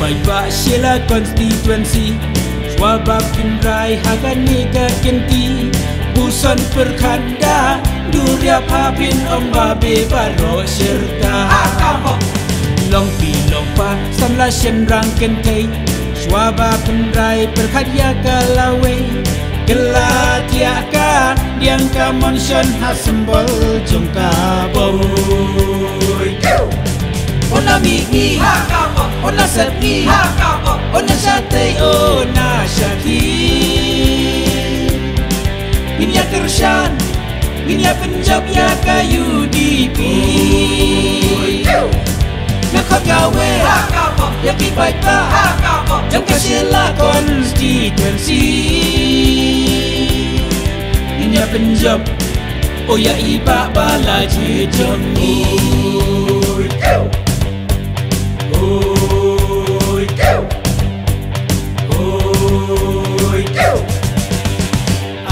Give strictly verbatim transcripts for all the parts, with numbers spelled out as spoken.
Paidbah Shella constituency, shuwa ba phin rai ha kane ka kynti, buson pyrkhat da duriap ha phin ong ba be baroh shirta. Longpi longpa samla shynrang kynthei, shuwa ba phin rai pyrkhat ïa ka lawei, kylla thiah ka diang ka mon shon ha symbol jong ka bor. Una mih ngi, una sat ngi, una shatei, una shakhih. Ngin ïa kyrshan, ngin ïa pynjop ïa ka U D P. Nga khot nga weh ïa ki paidbah jong ka Shella constituency. Ngin ïa pynjop, oh ïa i Bah Balajied jong ngi.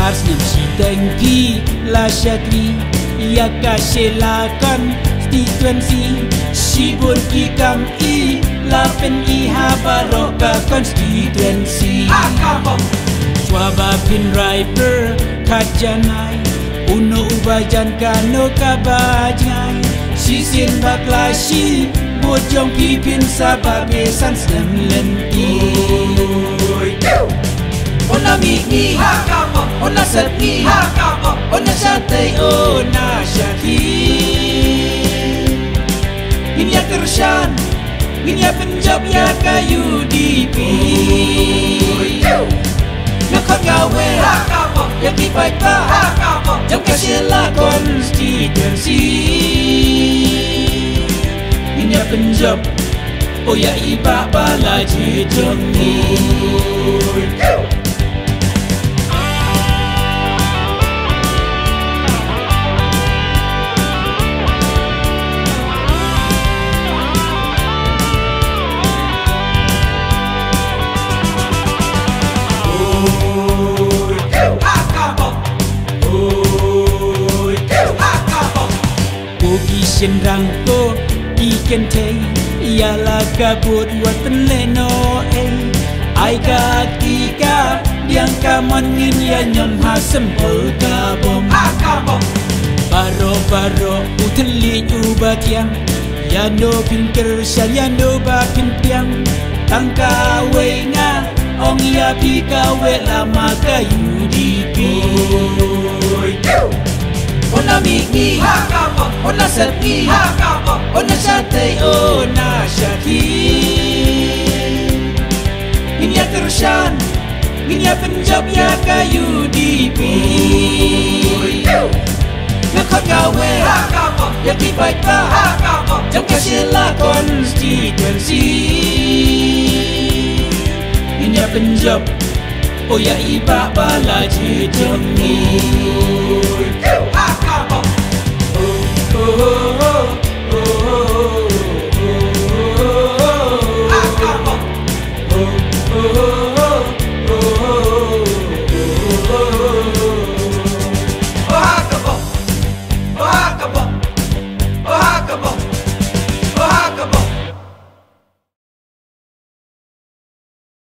Ar snem shiteng ki la shakri ïa ka Shella constituency. Shibun ki kam i la pyni ha baroh ka constituency. Shuwa ba phin rai pyrkhat janai, uno uba jan kano kaba jngai. Shisien bakla shi vote jong phi phin sa ba be san snem lynti. Una mih ngi, una sat ngi, una shatei, una shakhih. Ngin ïa kyrshan, ngin ïa pynjop ïa ka U D P. Nga khot nga weh ïa ki paidbah jong ka Shella constituency. Ngin ïa pynjop, oh ïa i Bah Balajied jong ngi. Ko ki shynrang, ko ki kynthei, ïa la ka vote wat pynlehnoh ei. Ai ka kti ka diang ka mon, ngin ïa niam ha symbol ka bom. Baroh baroh u thylliej uba thiang, ïano phin kyrshan, ïano ba phin pdiang. Tang kawei nga ong ïa phi, kawei lama ka U D P. Una mih ngi, una sat ngi, una shatei, una shakhih. Ngin ïa kyrshan, ngin ïa pynjop ïa ka U D P. Nga khot nga weh ïa ki paidbah jong ka Shella constituency. Ngin ïa pynjop, oh ïa i Bah Balajied jong ngi.